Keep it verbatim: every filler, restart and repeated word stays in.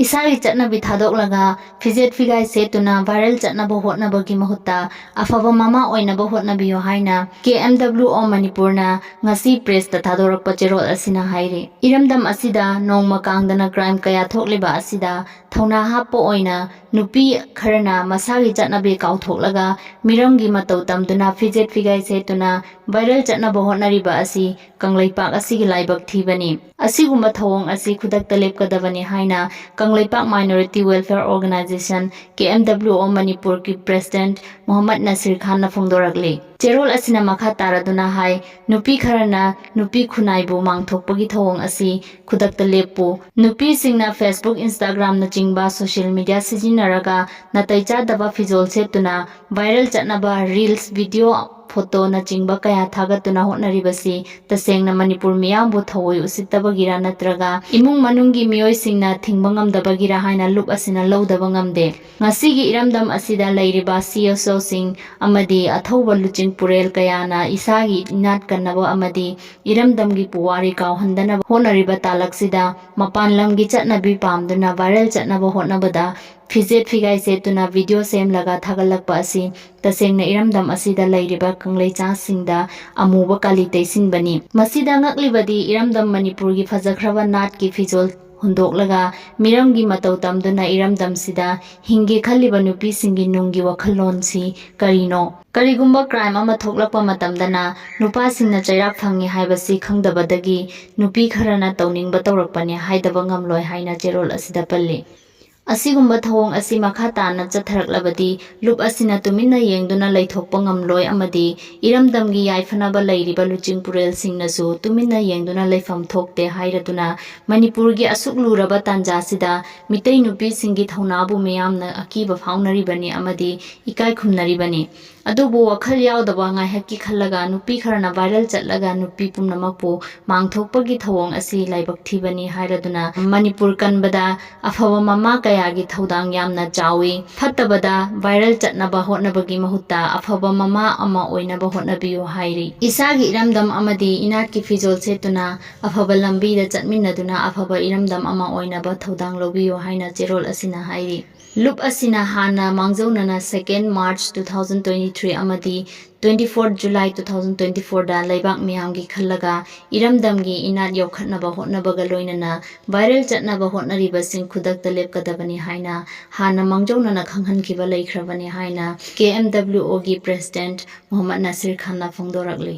ꯏꯁꯥꯒꯤ ꯆꯠꯅꯕꯤ ꯊꯥꯗꯣꯛꯂꯒ ꯐꯤꯖꯦꯠ ꯐꯤꯒꯥꯏ ꯁꯦꯠꯇꯨꯅ viral ꯆꯠꯅꯕ ꯍꯣꯠꯅꯕꯒꯤ ꯃꯍꯨꯠꯇ ꯑꯐꯕ ꯃꯃꯥ ꯑꯣꯏꯅꯕ ꯍꯣꯠꯅꯕꯤꯌꯨ ꯍꯥꯏꯅ K M W O ꯃꯅꯤꯄꯨꯔꯅ ꯉꯁꯤ press ꯇ ꯊꯥꯗꯣꯔꯛꯄ ꯆꯦꯔꯣꯜ ꯑꯁꯤꯅ ꯍꯥꯏꯔꯤ꯫ ꯏꯔꯝꯗꯝ ꯑꯁꯤꯗ ꯅꯣꯡꯃ ꯀꯥꯡꯗꯅ crime ꯀꯌꯥ ꯊꯣꯛꯂꯤꯕ ꯑꯁꯤꯗ ꯊꯧꯅꯥ ꯍꯥꯞꯄ ꯑꯣꯏꯅ ꯅꯨꯄꯤ ꯈꯔꯅ ꯃꯁꯥꯒꯤ ꯆꯠꯅꯕꯤ ꯀꯥꯎꯊꯣꯛꯂꯒ ꯃꯤꯔꯝꯒꯤ ꯃꯇꯧ ꯇꯝꯗꯨꯅ ꯐꯤꯖꯦꯠ ꯐꯤꯒꯥꯏ ꯁꯦꯠꯇꯨꯅ viral ꯆꯠꯅꯕ ꯍꯣꯠꯅꯔꯤꯕ ꯑꯁꯤ ꯀꯪꯂꯩꯄꯥꯛ ꯑꯁꯤꯒꯤ ꯂꯥꯏꯕꯛ ꯊꯤꯕꯅꯤ꯫ ꯑꯁꯤꯒꯨꯝꯕ ꯊꯧꯑꯣꯡ ꯑꯁꯤ ꯈꯨꯗꯛꯇ ꯂꯦꯞꯀꯗꯕꯅꯤ ꯍꯥꯏꯅ Kangleipak Minority Welfare Organization, K M W O ꯃꯅꯤꯄꯨꯔꯒꯤ president ꯃꯣꯍꯝꯃꯗ ꯅꯁꯤꯔ ꯈꯥꯟꯅ ꯐꯣꯡꯗꯣꯔꯛꯂꯤ꯫ ꯆꯦꯔꯣꯜ ꯑꯁꯤꯅ ꯃꯈꯥ ꯇꯥꯔꯗꯨꯅ ꯍꯥꯏ, ꯅꯨꯄꯤ ꯈꯔꯅ ꯅꯨꯄꯤ ꯈꯨꯟꯅꯥꯏꯕꯨ ꯃꯥꯡꯊꯣꯛꯄꯒꯤ ꯊꯧꯑꯣꯡ ꯑꯁꯤ ꯈꯨꯗꯛꯇ ꯂꯦꯞꯄꯨ꯫ ꯅꯨꯄꯤꯁꯤꯡꯅ Facebook, Instagram ꯅꯆꯤꯡꯕ social media ꯁꯤꯖꯤꯟꯅꯔꯒ ꯅꯥꯇꯩ ꯆꯥꯗꯕ ꯐꯤꯖꯣꯜ ꯁꯦꯠꯇꯨꯅ viral ꯆꯠꯅꯕ reels, video, photo ꯅꯆꯤꯡꯕ ꯀꯌꯥ ꯊꯥꯒꯠꯇꯨꯅ ꯍꯣꯠꯅꯔꯤꯕꯁꯤ ꯇꯁꯦꯡꯅ ꯃꯅꯤꯄꯨꯔ ꯃꯤꯌꯥꯝꯕꯨ ꯊꯑꯣꯏ ꯎꯁꯤꯠꯇꯕꯒꯤꯔ ꯅꯠꯇ꯭ꯔꯒ ꯏꯃꯨꯡ ꯃꯅꯨꯡꯒꯤ ꯃꯤꯑꯣꯏꯁꯤꯡꯅ ꯊꯤꯡꯕ ꯉꯝꯗꯕꯒꯤꯔ ꯍꯥꯏꯅ ꯂꯨꯞ ꯑꯁꯤꯅ ꯂꯧꯗꯕ ꯉꯝꯗꯦ꯫ ꯉꯁꯤꯒꯤ ꯏꯔꯝꯗꯝ ꯑꯁꯤꯗ ꯂꯩꯔꯤꯕ C S O ꯁꯤꯡ ꯑꯃꯗꯤ ꯑꯊꯧꯕ ꯂꯨꯆꯤꯡ ꯄꯨꯔꯦꯜ ꯀꯌꯥꯅ ꯏꯁꯥꯒꯤ ꯏꯅꯥꯠ ꯀꯟꯅꯕ ꯑꯃꯗꯤ ꯏꯔꯝꯗꯝꯒꯤ ꯄꯨꯋꯥꯔꯤ ꯀꯥꯎꯍꯟꯗꯅꯕ ꯍꯣꯠꯅꯔꯤꯕ ꯇꯥꯂꯛꯁꯤꯗ ꯃꯄꯥꯟ ꯂꯝꯒꯤ ꯆꯠꯅꯕꯤ ꯄꯥꯝꯗꯨꯅ viral ꯆꯠꯅꯕ ꯍꯣꯠꯅꯕꯗ ꯐꯤꯖꯦꯠ ꯐꯤꯒꯥꯏ ꯁꯦꯠꯇꯨꯅ video ꯁꯦꯝꯂꯒ ꯊꯥꯒꯠꯂꯛꯄ ꯑꯁꯤ ꯇꯁꯦꯡꯅ ꯏꯔꯝꯗꯝ ꯑꯁꯤꯗ ꯂꯩꯔꯤꯕ ꯀꯪꯂꯩꯆꯥꯁꯤꯡꯗ ꯑꯃꯨꯕ ꯀꯥꯂꯤ ꯇꯩꯁꯤꯟꯕꯅꯤ꯫ ꯃꯁꯤꯗ ꯉꯛꯂꯤꯕꯗꯤ ꯏꯔꯝꯗꯝ ꯃꯅꯤꯄꯨꯔꯒꯤ ꯐꯖꯈ꯭ꯔꯕ ꯅꯥꯠꯀꯤ ꯐꯤꯖꯣꯜ ꯍꯨꯟꯗꯣꯛꯂꯒ ꯃꯤꯔꯝꯒꯤ ꯃꯇꯧ ꯇꯝꯗꯨꯅ ꯏꯔꯝꯗꯝꯁꯤꯗ ꯍꯤꯡꯒꯦ ꯈꯜꯂꯤꯕ ꯅꯨꯄꯤꯁꯤꯡꯒꯤ ꯅꯨꯡꯒꯤ ꯋꯥꯈꯜꯂꯣꯟꯁꯤ ꯀꯔꯤꯅꯣ? ꯀꯔꯤꯒꯨꯝꯕ crime ꯑꯃ ꯊꯣꯛꯂꯛꯄ ꯃꯇꯝꯗꯅ ꯅꯨꯄꯥꯁꯤꯡꯅ ꯆꯩꯔꯥꯛ ꯐꯪꯉꯤ ꯍꯥꯏꯕꯁꯤ ꯈꯪꯗꯕꯗꯒꯤ ꯅꯨꯄꯤ ꯈꯔꯅ ꯇꯧꯅꯤꯡꯕ ꯇꯧꯔꯛꯄꯅꯤ ꯍꯥꯏꯗꯕ ꯉꯝꯂꯣꯏ ꯍꯥꯏꯅ ꯆꯦꯔꯣꯜ ꯑꯁꯤꯗ ꯄꯜꯂꯤ꯫ ꯑꯁꯤꯒꯨꯝꯕ ꯊꯧꯑꯣꯡ ꯑꯁꯤ ꯃꯈꯥ ꯇꯥꯅ ꯆꯠꯊꯔꯛꯂꯕꯗꯤ ꯂꯨꯞ ꯑꯁꯤꯅ ꯇꯨꯃꯤꯟꯅ ꯌꯦꯡꯗꯨꯅ ꯂꯩꯊꯣꯛꯄ ꯉꯝꯂꯣꯏ ꯑꯃꯗꯤ ꯏꯔꯝꯗꯝꯒꯤ ꯌꯥꯏꯐꯅꯕ ꯂꯩꯔꯤꯕ ꯂꯨꯆꯤꯡ ꯄꯨꯔꯦꯜꯁꯤꯡꯅꯁꯨ ꯇꯨꯃꯤꯟꯅ ꯌꯦꯡꯗꯨꯅ ꯂꯩꯐꯝ ꯊꯣꯛꯇꯦ ꯍꯥꯏꯔꯗꯨꯅ ꯃꯅꯤꯄꯨꯔꯒꯤ ꯑꯁꯨꯛ ꯂꯨꯔꯕ ꯇꯥꯟꯖꯥꯁꯤꯗ ꯃꯤꯇꯩ ꯅꯨꯄꯤꯁꯤꯡꯒꯤ ꯊꯧꯅꯥꯕꯨ ꯃꯤꯌꯥꯝꯅ ꯑꯀꯤꯕ ꯐꯥꯎꯅꯔꯤꯕꯅꯤ ꯑꯃꯗꯤ ꯏꯀꯥꯏ ꯈꯨꯝꯅꯔꯤꯕꯅꯤ꯫ ꯑꯗꯨꯕꯨ ꯋꯥꯈꯜ ꯌꯥꯎꯗꯕ ꯉꯥꯏꯍꯥꯛꯀꯤ ꯈꯜꯂꯒ ꯅꯨꯄꯤ ꯈꯔꯅ viral ꯆꯠꯂꯒ ꯅꯨꯄꯤ ꯄꯨꯝꯅꯃꯛꯄꯨ ꯃꯥꯡꯊꯣꯛꯄꯒꯤ ꯊꯧꯑꯣꯡ ꯑꯁꯤ ꯂꯥꯏꯕꯛ ꯊꯤꯕꯅꯤ ꯍꯥꯏꯔꯗꯨꯅ ꯃꯅꯤꯄꯨꯔ ꯀꯟꯕꯗ ꯑꯐꯕ ꯃꯃꯥ ꯀꯌꯥꯒꯤ ꯊꯧꯗꯥꯡ ꯌꯥꯝꯅ ꯆꯥꯎꯏ꯫ ꯐꯠꯇꯕꯗ viral ꯆꯠꯅꯕ ꯍꯣꯠꯅꯕꯒꯤ ꯃꯍꯨꯠꯇ ꯑꯐꯕ ꯃꯃꯥ ꯑꯃ ꯑꯣꯏꯅꯕ ꯍꯣꯠꯅꯕꯤꯌꯨ ꯍꯥꯏꯔꯤ꯫ ꯏꯁꯥꯒꯤ ꯏꯔꯝꯗꯝ ꯑꯃꯗꯤ ꯏꯅꯥꯠꯀꯤ ꯐꯤꯖꯣꯜ ꯁꯦꯠꯇꯨꯅ ꯑꯐꯕ ꯂꯝꯕꯤꯗ ꯆꯠꯃꯤꯟꯅꯗꯨꯅ ꯑꯐꯕ ꯏꯔꯝꯗꯝ ꯑꯃ ꯑꯣꯏꯅꯕ ꯊꯧꯗꯥꯡ ꯂꯧꯕꯤꯌꯨ ꯍꯥꯏꯅ ꯆꯦꯔꯣꯜ ꯑꯁꯤꯅ ꯍꯥꯏꯔꯤ꯫ ꯂꯨꯞ ꯑꯁꯤꯅ ꯍꯥꯟꯅ ꯃꯥꯡꯖꯧꯅꯅ second March two thousand twenty three ꯑꯃꯗꯤ twenty fourth July two thousand twenty fourꯗ ꯂꯩꯕꯥꯛ ꯃꯤꯌꯥꯝꯒꯤ ꯈꯜꯂꯒ ꯏꯔꯝꯗꯝꯒꯤ ꯏꯅꯥꯠ ꯌꯣꯛꯈꯠꯅꯕ ꯍꯣꯠꯅꯕꯒ ꯂꯣꯏꯅꯅ viral ꯆꯠꯅꯕ ꯍꯣꯠꯅꯔꯤꯕꯁꯤꯡ ꯈꯨꯗꯛꯇ ꯂꯦꯞꯀꯗꯕꯅꯤ ꯍꯥꯏꯅ ꯍꯥꯟꯅ ꯃꯥꯡꯖꯧꯅꯅ ꯈꯪꯍꯟꯈꯤꯕ ꯂꯩꯈ꯭ꯔꯕꯅꯤ ꯍꯥꯏꯅ KMWOꯒꯤ president ꯃꯣꯍꯝꯃꯗ ꯅꯥꯁꯤꯔ ꯈꯥꯟꯅ ꯐꯣꯡꯗꯣꯔꯛꯂꯤ꯫